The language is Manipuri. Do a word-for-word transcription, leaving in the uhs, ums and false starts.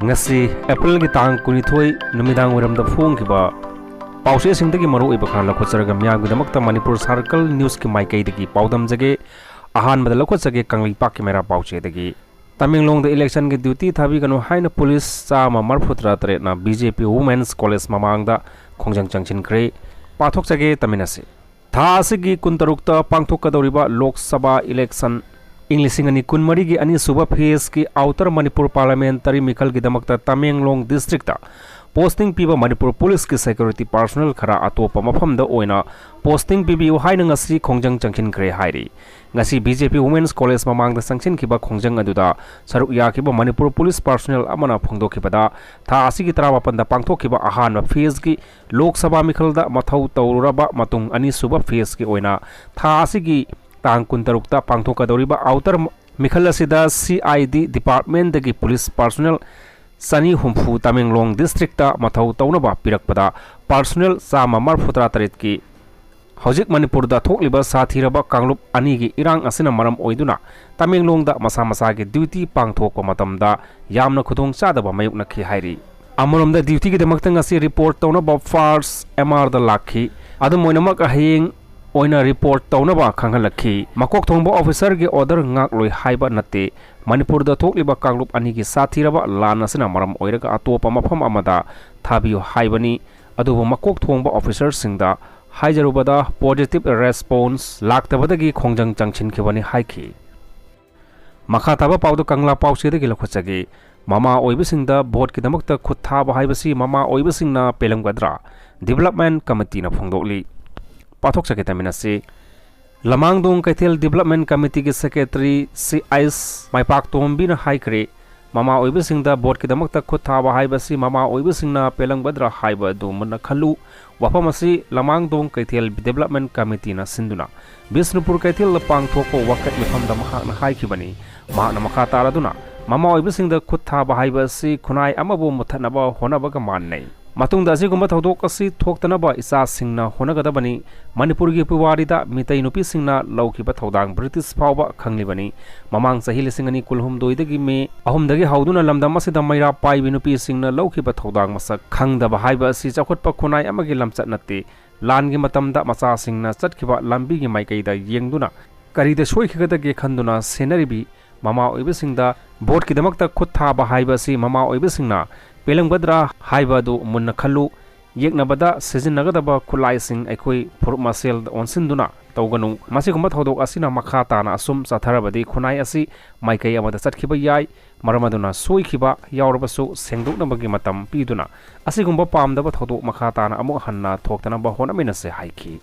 ꯉꯁꯤ ꯑꯦꯄ꯭ꯔꯤꯜꯒꯤ ꯇꯥꯡ ꯀꯨꯟꯅꯤꯊꯣꯏ ꯅꯨꯃꯤꯗꯥꯡ ꯋꯥꯏꯔꯝꯗ ꯐꯣꯡꯈꯤꯕ ꯄꯥꯎꯆꯦꯁꯤꯡꯗꯒꯤ ꯃꯔꯨꯑꯣꯏꯕ ꯈꯔ ꯂꯧꯈꯠꯆꯔꯒ ꯃꯤꯌꯥꯝꯒꯤꯗꯃꯛꯇ ꯃꯅꯤꯄꯨꯔ ꯁꯥꯔꯀꯜ ꯅ꯭ꯌꯨꯁꯀꯤ ꯃꯥꯏꯀꯩꯗꯒꯤ ꯄꯥꯎꯗꯝꯖꯒꯦ꯫ ꯑꯍꯥꯟꯕꯗ ꯂꯧꯈꯠꯆꯒꯦ ꯀꯪꯂꯩꯄꯥꯛꯀꯤ ꯃꯩꯔꯥ ꯄꯥꯎꯆꯦꯗꯒꯤ꯫ ꯇꯃꯦꯡꯂꯣꯡꯗ ꯏꯂꯦꯛꯁꯟꯒꯤ ꯗ꯭ꯌꯨꯇꯤ ꯊꯥꯕꯤꯒꯅꯨ ꯍꯥꯏꯅ ꯄꯨꯂꯤꯁ ꯆꯥꯝꯃ ꯃꯔꯤꯐꯨꯇꯔꯥ ꯇꯔꯦꯠꯅ ꯕꯤ ꯖꯦ ꯄꯤ ꯋꯨꯃꯦꯟꯁ ꯀꯣꯂꯦꯖ ꯃꯃꯥꯡꯗ ꯈꯣꯡꯖꯪ ꯆꯪꯁꯤꯟꯈ꯭ꯔꯦ꯫ ꯄꯥꯊꯣꯛꯆꯒꯦ, ꯇꯥꯃꯤꯟꯅꯁꯤ꯫ ꯊꯥ ꯑꯁꯤꯒꯤ ꯀꯨꯟꯇꯔꯨꯛꯇ ꯄꯥꯡꯊꯣꯛꯀꯗꯧꯔꯤꯕ ꯂꯣꯛ ꯁꯚꯥ ꯏꯂꯦꯛꯁꯟ ꯏꯪ ꯂꯤꯁꯤꯡ ꯑꯅꯤ ꯀꯨꯟꯃꯔꯤꯒꯤ ꯑꯅꯤꯁꯨꯕ ꯐꯦꯖꯀꯤ ꯑꯥꯎꯇꯔ ꯃꯅꯤꯄꯨꯔ ꯄꯥꯔꯂꯤꯌꯥꯃꯦꯟꯇꯔꯤ ꯃꯤꯈꯜꯒꯤꯗꯃꯛꯇ ꯇꯃꯦꯡꯂꯣꯡ ꯗꯤꯁꯇ꯭ꯔꯤꯛꯇ ꯄꯣꯁꯇꯤꯡ ꯄꯤꯕ ꯃꯅꯤꯄꯨꯔ ꯄꯨꯂꯤꯁꯀꯤ ꯁꯦꯀ꯭ꯌꯨꯔꯤꯇꯤ ꯄꯥꯔꯁꯣꯅꯦꯜ ꯈꯔ ꯑꯇꯣꯞꯄ ꯃꯐꯝꯗ ꯑꯣꯏꯅ ꯄꯣꯁꯇꯤꯡ ꯄꯤꯕꯤꯌꯨ ꯍꯥꯏꯅ ꯉꯁꯤ ꯈꯣꯡꯖꯪ ꯆꯪꯁꯤꯟꯈ꯭ꯔꯦ ꯍꯥꯏꯔꯤ꯫ ꯉꯁꯤ ꯕꯤ ꯖꯦ ꯄꯤ ꯋꯨꯃꯦꯟꯁ ꯀꯣꯂꯦꯖ ꯃꯃꯥꯡꯗ ꯆꯪꯁꯤꯟꯈꯤꯕ ꯈꯣꯡꯖꯪ ꯑꯗꯨꯗ ꯁꯔꯨꯛ ꯌꯥꯈꯤꯕ ꯃꯅꯤꯄꯨꯔ ꯄꯨꯂꯤꯁ ꯄꯥꯔꯁꯣꯅꯦꯜ ꯑꯃꯅ ꯐꯣꯡꯗꯣꯛꯈꯤꯕꯗ, ꯊꯥ ꯑꯁꯤꯒꯤ ꯇꯔꯥꯃꯥꯄꯟꯗ ꯄꯥꯡꯊꯣꯛꯈꯤꯕ ꯑꯍꯥꯟꯕ ꯐꯦꯖꯀꯤ ꯂꯣꯛ ꯁꯚꯥ ꯃꯤꯈꯜꯗ ꯃꯊꯧ ꯇꯧꯔꯨꯔꯕ ꯃꯇꯨꯡ ꯑꯅꯤꯁꯨꯕ ꯐꯦꯖꯀꯤ ꯑꯣꯏꯅ ꯊꯥ ꯑꯁꯤꯒꯤ ꯇꯥꯡ ꯀꯨꯟꯇꯔꯨꯛꯇ ꯄꯥꯡꯊꯣꯛꯀꯗꯧꯔꯤꯕ ꯑꯥꯎꯇꯔ ꯃꯤꯈꯜ ꯑꯁꯤꯗ C I D ꯗꯤꯄꯥꯔꯠꯃꯦꯟꯗꯒꯤ police personal ꯆꯅꯤ ꯍꯨꯝꯐꯨ ꯇꯃꯦꯡꯂꯣꯡ ꯗꯤꯁꯇ꯭ꯔꯤꯛꯇ ꯃꯊꯧ ꯇꯧꯅꯕ ꯄꯤꯔꯛꯄꯗ, ꯄꯥꯔꯁꯣꯅꯦꯜ ꯆꯥꯝꯃ ꯃꯔꯤꯐꯨꯇꯔꯥ ꯇꯔꯦꯠꯀꯤ ꯍꯧꯖꯤꯛ ꯃꯅꯤꯄꯨꯔꯗ ꯊꯣꯛꯂꯤꯕ ꯁꯥꯊꯤꯔꯕ ꯀꯥꯡꯂꯨꯞ ꯑꯅꯤꯒꯤ ꯏꯔꯥꯡ ꯑꯁꯤꯅ ꯃꯔꯝ ꯑꯣꯏꯗꯨꯅ ꯇꯃꯦꯡꯂꯣꯡꯗ ꯃꯁꯥ ꯃꯁꯥꯒꯤ ꯗ꯭ꯌꯨꯇꯤ ꯄꯥꯡꯊꯣꯛꯄ ꯃꯇꯝꯗ ꯌꯥꯝꯅ ꯈꯨꯗꯣꯡ ꯆꯥꯗꯕ ꯃꯥꯌꯣꯛꯅꯈꯤ ꯍꯥꯏꯔꯤ꯫ ꯑꯃꯔꯣꯝꯗ, ꯗ꯭ꯌꯨꯇꯤꯒꯤꯗꯃꯛꯇ ꯉꯁꯤ ꯔꯤꯄꯣꯔꯠ ꯇꯧꯅꯕ ꯐꯥꯔꯁ ꯑꯦꯝ ꯑꯥꯔꯗ ꯂꯥꯛꯈꯤ꯫ ꯑꯗꯨꯝ ꯑꯣꯏꯅꯃꯛ, ꯍꯌꯦꯡ ꯑꯣꯏꯅ ꯔꯤꯄꯣꯔꯠ ꯇꯧꯅꯕ ꯈꯪꯍꯜꯂꯛꯈꯤ꯫ ꯃꯀꯣꯛ ꯊꯣꯡꯕ ꯑꯣꯐꯤꯁꯔꯒꯤ ꯑꯣꯔꯗꯔ ꯉꯥꯛꯂꯣꯏ ꯍꯥꯏꯕ ꯅꯠꯇꯦ꯫ ꯃꯅꯤꯄꯨꯔꯗ ꯊꯣꯛꯂꯤꯕ ꯀꯥꯡꯂꯨꯞ ꯑꯅꯤꯒꯤ ꯁꯥꯊꯤꯔꯕ ꯂꯥꯟ ꯑꯁꯤꯅ ꯃꯔꯝ ꯑꯣꯏꯔꯒ ꯑꯇꯣꯞꯄ ꯃꯐꯝ ꯑꯃꯗ ꯊꯥꯕꯤꯌꯨ ꯍꯥꯏꯕꯅꯤ꯫ ꯑꯗꯨꯕꯨ ꯃꯀꯣꯛ ꯊꯣꯡꯕ ꯑꯣꯐꯤꯁꯔꯁꯤꯡꯗ ꯍꯥꯏꯖꯔꯨꯕꯗ ꯄꯣꯖꯤꯇꯤꯚ ꯔꯦꯁꯄꯣꯟꯁ ꯂꯥꯛꯇꯕꯗꯒꯤ ꯈꯣꯡꯖꯪ ꯆꯪꯁꯤꯟꯈꯤꯕꯅꯤ ꯍꯥꯏꯈꯤ꯫ ꯃꯈꯥ ꯇꯥꯕ ꯄꯥꯎꯗꯨ ꯀꯪꯂꯥ ꯄꯥꯎꯆꯦꯗꯒꯤ ꯂꯧꯈꯠꯆꯒꯦ꯫ ꯃꯃꯥ ꯑꯣꯏꯕꯁꯤꯡꯗ ꯚꯣꯠꯀꯤꯗꯃꯛꯇ ꯈꯨꯠ ꯊꯥꯕ ꯍꯥꯏꯕꯁꯤ ꯃꯃꯥ ꯑꯣꯏꯕꯁꯤꯡꯅ ꯄꯦꯜꯂꯝꯒꯗ꯭ꯔꯥ? ꯗꯤꯕꯦꯂꯞꯃꯦꯟ ꯀꯃꯤꯇꯤꯅ ꯐꯣꯡꯗꯣꯛꯂꯤ꯫ ꯄꯥꯊꯣꯛꯆꯒꯦ, ꯇꯥꯃꯤꯟꯅꯁꯤ꯫ ꯂꯃꯥꯡꯗꯣꯡ ꯀꯩꯊꯦꯜ ꯗꯤꯕꯦꯂꯞꯃꯦꯟ ꯀꯃꯤꯇꯤꯒꯤ ꯁꯦꯀ꯭ꯔꯦꯇꯔꯤ ꯁꯤ ꯑꯩꯁ ꯃꯥꯏꯄꯥꯛꯇꯣꯝꯕꯤꯅ ꯍꯥꯏꯈ꯭ꯔꯦ, ꯃꯃꯥ ꯑꯣꯏꯕꯁꯤꯡꯗ ꯚꯣꯠꯀꯤꯗꯃꯛꯇ ꯈꯨꯠ ꯊꯥꯕ ꯍꯥꯏꯕꯁꯤ ꯃꯃꯥ ꯑꯣꯏꯕꯁꯤꯡꯅ ꯄꯦꯜꯂꯝꯒꯗ꯭ꯔꯥ ꯍꯥꯏꯕ ꯑꯗꯨ ꯃꯨꯟꯅ ꯈꯜꯂꯨ꯫ ꯋꯥꯐꯝ ꯑꯁꯤ ꯂꯃꯥꯡꯗꯣꯡ ꯀꯩꯊꯦꯜ ꯗꯤꯕꯦꯂꯞꯃꯦꯟ ꯀꯃꯤꯇꯤꯅ ꯁꯤꯟꯗꯨꯅ ꯕꯤꯁꯅꯨꯄꯨꯔ ꯀꯩꯊꯦꯜꯗ ꯄꯥꯡꯊꯣꯛꯄ ꯋꯥꯀꯠ ꯃꯤꯐꯝꯗ ꯃꯍꯥꯛꯅ ꯍꯥꯏꯈꯤꯕꯅꯤ꯫ ꯃꯍꯥꯛꯅ ꯃꯈꯥ ꯇꯥꯔꯗꯨꯅ, ꯃꯃꯥ ꯑꯣꯏꯕꯁꯤꯡꯗ ꯈꯨꯠ ꯊꯥꯕ ꯍꯥꯏꯕ ꯑꯁꯤ ꯈꯨꯟꯅꯥꯏ ꯑꯃꯕꯨ ꯃꯨꯠꯊꯠꯅꯕ ꯍꯣꯠꯅꯕꯒ ꯃꯥꯟꯅꯩ꯫ ꯃꯇꯨꯡꯗ ꯑꯁꯤꯒꯨꯝꯕ ꯊꯧꯗꯣꯛ ꯑꯁꯤ ꯊꯣꯛꯇꯅꯕ ꯏꯆꯥꯁꯤꯡꯅ ꯍꯣꯠꯅꯒꯗꯕꯅꯤ꯫ ꯃꯅꯤꯄꯨꯔꯒꯤ ꯄꯨꯋꯥꯔꯤꯗ ꯃꯤꯇꯩ ꯅꯨꯄꯤꯁꯤꯡꯅ ꯂꯧꯈꯤꯕ ꯊꯧꯗꯥꯡ ꯕ꯭ꯔꯤꯇꯤꯁ ꯐꯥꯎꯕ ꯈꯪꯂꯤꯕꯅꯤ꯫ ꯃꯃꯥꯡ ꯆꯍꯤ ꯂꯤꯁꯤꯡ ꯑꯅꯤ ꯀꯨꯟꯍꯨꯝꯗꯣꯏꯗꯒꯤ ꯃꯦ ꯑꯍꯨꯝꯗꯒꯤ ꯍꯧꯗꯨꯅ ꯂꯝꯗꯝ ꯑꯁꯤꯗ ꯃꯩꯔꯥ ꯄꯥꯏꯕꯤ ꯅꯨꯄꯤꯁꯤꯡꯅ ꯂꯧꯈꯤꯕ ꯊꯧꯗꯥꯡ ꯃꯁꯛ ꯈꯪꯗꯕ ꯍꯥꯏꯕ ꯑꯁꯤ ꯆꯥꯎꯈꯠꯄ ꯈꯨꯟꯅꯥꯏ ꯑꯃꯒꯤ ꯂꯝꯆꯠ ꯅꯠꯇꯦ꯫ ꯂꯥꯟꯒꯤ ꯃꯇꯝꯗ ꯃꯆꯥꯁꯤꯡꯅ ꯆꯠꯈꯤꯕ ꯂꯝꯕꯤꯒꯤ ꯃꯥꯏꯀꯩꯗ ꯌꯦꯡꯗꯨꯅ ꯀꯔꯤꯗ ꯁꯣꯏꯈꯤꯒꯗꯒꯦ ꯈꯟꯗꯨꯅ ꯁꯦꯟꯅꯔꯤꯕꯤ ꯃꯃꯥ ꯑꯣꯏꯕꯁꯤꯡꯗ ꯚꯣꯠꯀꯤꯗꯃꯛꯇ ꯈꯨꯠ ꯊꯥꯕ ꯍꯥꯏꯕ ꯑꯁꯤ ꯃꯃꯥ ꯑꯣꯏꯕꯁꯤꯡꯅ ꯄꯦꯜꯂꯝꯒꯗ꯭ꯔꯥ ꯍꯥꯏꯕ ꯑꯗꯨ ꯃꯨꯟꯅ ꯈꯜꯂꯨ꯫ ꯌꯦꯛꯅꯕꯗ ꯁꯤꯖꯤꯟꯅꯒꯗꯕ ꯈꯨꯠꯂꯥꯏꯁꯤꯡ ꯑꯩꯈꯣꯏ ꯐꯨꯔꯨꯞ ꯃꯁꯦꯜ ꯑꯣꯟꯁꯤꯟꯗꯨꯅ ꯇꯧꯒꯅꯨ꯫ ꯃꯁꯤꯒꯨꯝꯕ ꯊꯧꯗꯣꯛ ꯑꯁꯤꯅ ꯃꯈꯥ ꯇꯥꯅ ꯑꯁꯨꯝ ꯆꯠꯊꯔꯕꯗꯤ ꯈꯨꯟꯅꯥꯏ ꯑꯁꯤ ꯃꯥꯏꯀꯩ ꯑꯃꯗ ꯆꯠꯈꯤꯕ ꯌꯥꯏ꯫ ꯃꯔꯝ ꯑꯗꯨꯅ ꯁꯣꯏꯈꯤꯕ ꯌꯥꯎꯔꯕꯁꯨ ꯁꯦꯡꯗꯣꯛꯅꯕꯒꯤ ꯃꯇꯝ ꯄꯤꯗꯨꯅ ꯑꯁꯤꯒꯨꯝꯕ ꯄꯥꯝꯗꯕ ꯊꯧꯗꯣꯛ ꯃꯈꯥ ꯇꯥꯅ ꯑꯃꯨꯛ ꯍꯟꯅ ꯊꯣꯛꯇꯅꯕ ꯍꯣꯠꯅꯃꯤꯟꯅꯁꯦ ꯍꯥꯏꯈꯤ꯫